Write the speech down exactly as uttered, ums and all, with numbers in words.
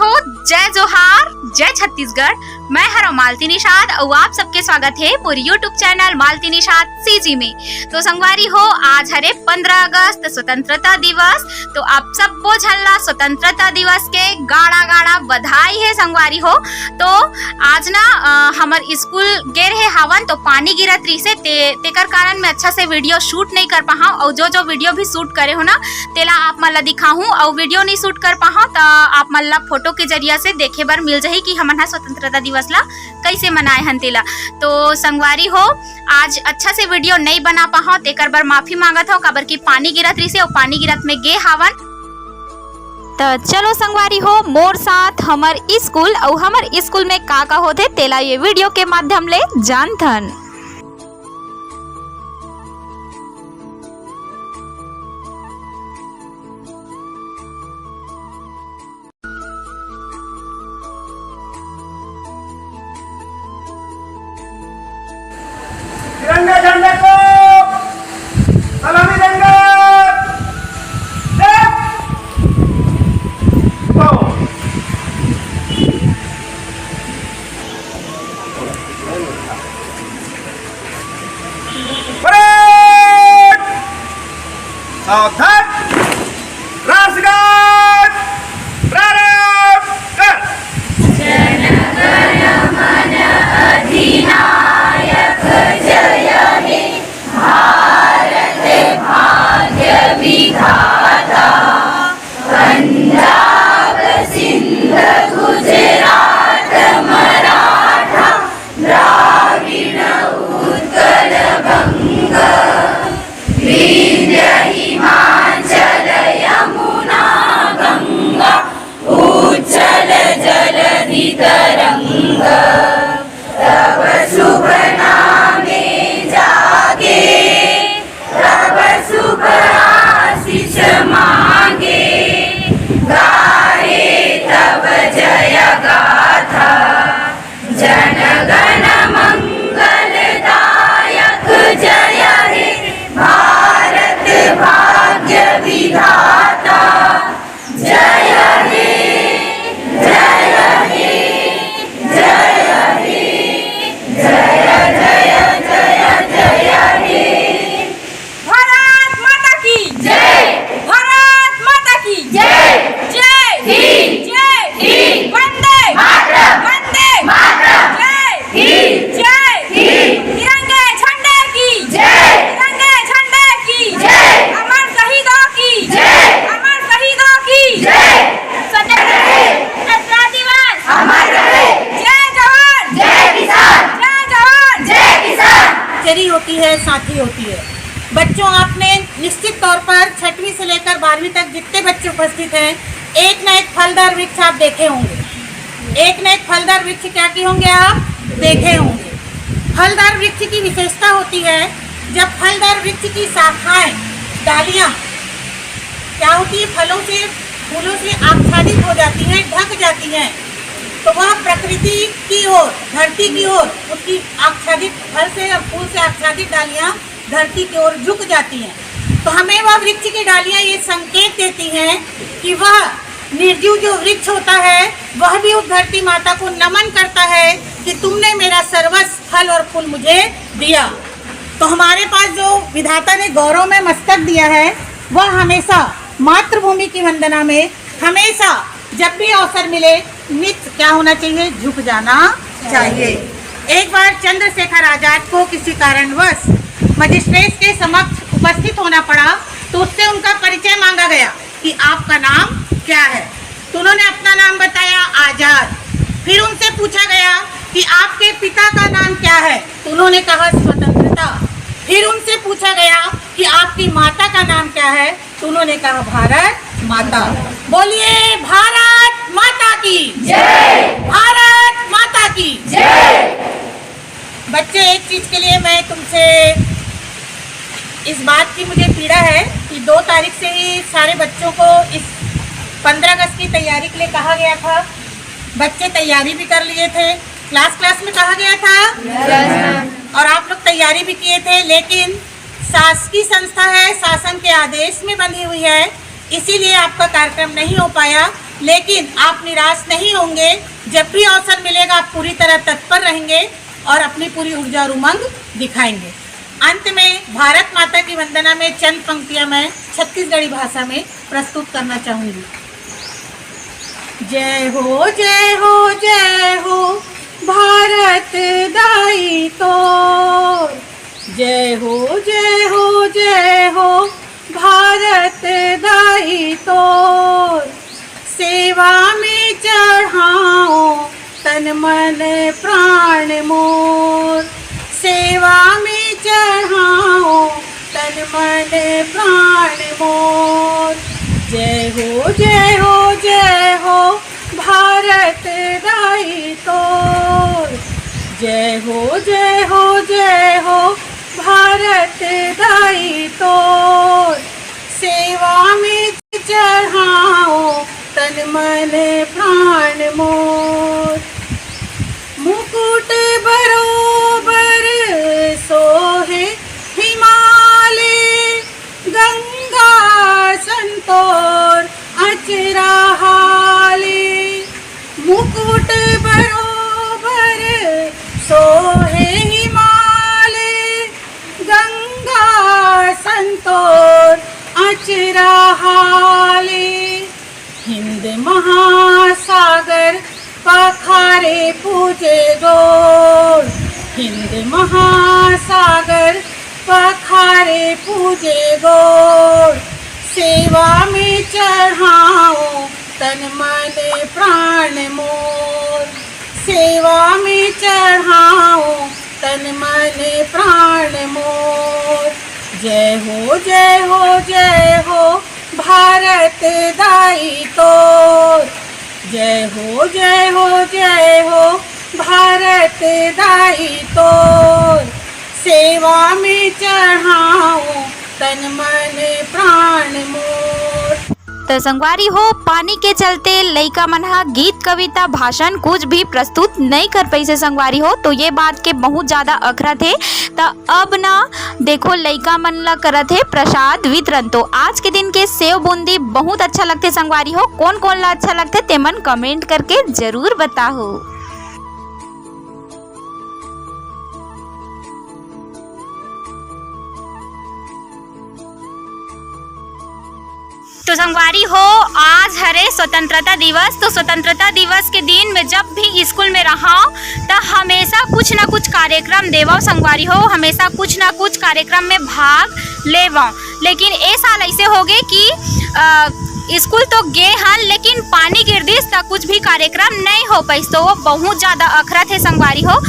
हो, जय जोहार, जय छत्तीसगढ़। मैं हरव मालती निषाद अउ आप सबके स्वागत हे मोर YouTube channel Malti Nishad CG में। तो संगवारी हो, आज हरे पंद्रह अगस्त, स्वतंत्रता दिवस। तो आप सबो झन ला स्वतंत्रता दिवस के गाड़ा गाड़ा बधाई हे संगवारी हो। तो आज ना, अ, हमर स्कूल गे रहे हावन, तो पानी गिरत रहिसे, ते, तेकर कारण मैं अच्छा से वीडियो शूट नहीं कर पाहूँ। और जो जो वीडियो भी शूट करे हो ना, तेला आप मन ला दिखाहूँ। और वीडियो नहीं शूट कर पाहूँ, तो आप मन ला फोटो के जरिया से देखे बर मिल जाही कि हमन ह स्वतंत्रता दिवस ला कैसे मनाए हन तेला। तो संगवारी हो, आज अच्छा से वीडियो नहीं बना पाहूँ, तेकर बर माफी मांगत हूँ, काबर कि पानी गिरत रहिसे और पानी गिरत में गे हावन। त चलो संगवारी हो, मोर साथ हमर स्कूल अउ हमर स्कूल में का का होथे, तेला ये वीडियो के माध्यम ले जानथन। तिरंगा झंडे को सलामी देंगे। एक, दो। परेड! सावधान! राष्ट्रगान! प्रारंभ कर! भारत माता की जय। भारत माता की जय। जय हिंद। जय हिंद। वंदे मातरम। वंदे मातरम। जय हिंद। जय हिंद। तिरंगे झंडे की जय। तिरंगे झंडे की जय। अमर शहीदों की जय। अमर शहीदों की जय। स्वतंत्र रहे स्वतंत्रता दिवस। अमर रहे। जय जवान। जय किसान। जय जवान। जय किसान। चरी होती है, साथी होती है। बच्चों, आपने निश्चित तौर पर छठवीं से लेकर बारहवीं तक जितने बच्चे उपस्थित हैं, एक ना एक फलदार वृक्ष आप देखे होंगे। एक ना एक फलदार वृक्ष क्या किए होंगे, आप देखे होंगे। फलदार वृक्ष की विशेषता होती है, जब फलदार वृक्ष की शाखाएं, डालियां क्या होती है, फलों से, फूलों से आच्छादित हो जाती हैं, ढक जाती हैं, तो वह प्रकृति की ओर, धरती की ओर उसकी आच्छादित, फल से और फूल से आच्छादित डालियां धरती की ओर झुक जाती हैं। तो हमें वह वृक्ष की डालियां ये संकेत देती हैं कि वह निर्जीव जो वृक्ष होता है, वह भी उस धरती माता को नमन करता है कि तुमने मेरा सर्वस्व फल और फूल मुझे दिया। तो हमारे पास जो विधाता ने गौरव में मस्तक दिया है, वह हमेशा मातृभूमि की वंदना में, हमेशा जब भी अवसर मिले, नित्य क्या होना चाहिए, झुक जाना चाहिए। एक बार चंद्रशेखर आजाद को किसी कारणवश मजिस्ट्रेट के समक्ष उपस्थित होना पड़ा, तो उससे उनका परिचय मांगा गया कि आपका नाम क्या है। तो उन्होंने अपना नाम बताया, आजाद। फिर उनसे पूछा गया कि आपके पिता का नाम क्या है, तो उन्होंने कहा, स्वतंत्रता। फिर उनसे पूछा गया कि आपकी माता का नाम क्या है, तो उन्होंने कहा, भारत माता। बोलिए, भारत माता की जय। भारत माता की जय। बच्चे, एक चीज के लिए मैं तुमसे, इस बात की मुझे पीड़ा है कि दो तारीख से ही सारे बच्चों को इस पंद्रह अगस्त की तैयारी के लिए कहा गया था। बच्चे तैयारी भी कर लिए थे, क्लास क्लास में कहा गया था। और आप लोग तैयारी भी किए थे, लेकिन शासकीय संस्था है, शासन के आदेश में बंधी हुई है, इसीलिए आपका कार्यक्रम नहीं हो पाया। लेकिन आप निराश नहीं होंगे। जब भी अवसर मिलेगा, आप पूरी तरह तत्पर रहेंगे और अपनी पूरी ऊर्जा और उमंग दिखाएंगे। अंत में भारत माता की वंदना में चंद पंक्तियां मैं छत्तीसगढ़ी भाषा में प्रस्तुत करना चाहूंगी। जय हो, जय हो, जय हो भारत दाई तोर। जय हो, जय हो, जय हो भारत दाई तोर। सेवा में चढ़ाओ तन मन प्राण मोर। सेवा में चढ़ाओ तन मन प्राण मोर। जय हो, जय हो, जय हो भारत दाई तोर। जय हो, जय हो, जय हो भारत दाई तोर। सेवा में चढ़ाओ तन मन प्राण मोर। मुकुट बरोबर सोहे हिमालय, गंगा संतोर अचरा हाले। मुकुट बरोबर सोहे हिमालय, गंगा संतोर अचरा हाले। हिंद महासागर पखारे पूजे गोड़। हिंद महासागर पखारे पूजे गोड़। सेवा में चढ़ाओ तन मन प्राण मोर। सेवा में चढ़ाओ तन मन प्राण मोर। जय हो, जय हो, जय हो भारत दाई तोर। जय हो, जय हो, जय हो भारत दाई तोर। सेवा में चढ़ाओ तन मन प्राण मोर। तो संगवारी हो, पानी के चलते लइका मन ह गीत, कविता, भाषण कुछ भी प्रस्तुत नहीं कर पाइसे संगवारी हो। तो ये बात के बहुत ज्यादा अखरत हे। तो अब ना देखो, लइका मन ला करत हे प्रसाद वितरण। तो आज के दिन के सेव बूंदी बहुत अच्छा लगथे संगवारी हो। कोन कोन ला अच्छा लगथे, तेमन comment करके जरूर बताहो। तो संगवारी हो, आज हरे स्वतंत्रता दिवस। तो स्वतंत्रता दिवस के दिन में जब भी स्कूल में रहव, त हमेशा कुछ ना कुछ कार्यक्रम देवव संगवारी हो, हमेशा कुछ ना कुछ कार्यक्रम में भाग लेवव। लेकिन ए साल ऐसे होगे कि, अ, स्कूल तो गे हन, लेकिन पानी गिर दिस, त कुछ भी कार्यक्रम नहीं हो पाइस। तो वो बहुत ज्यादा अखरत हे संगवारी हो।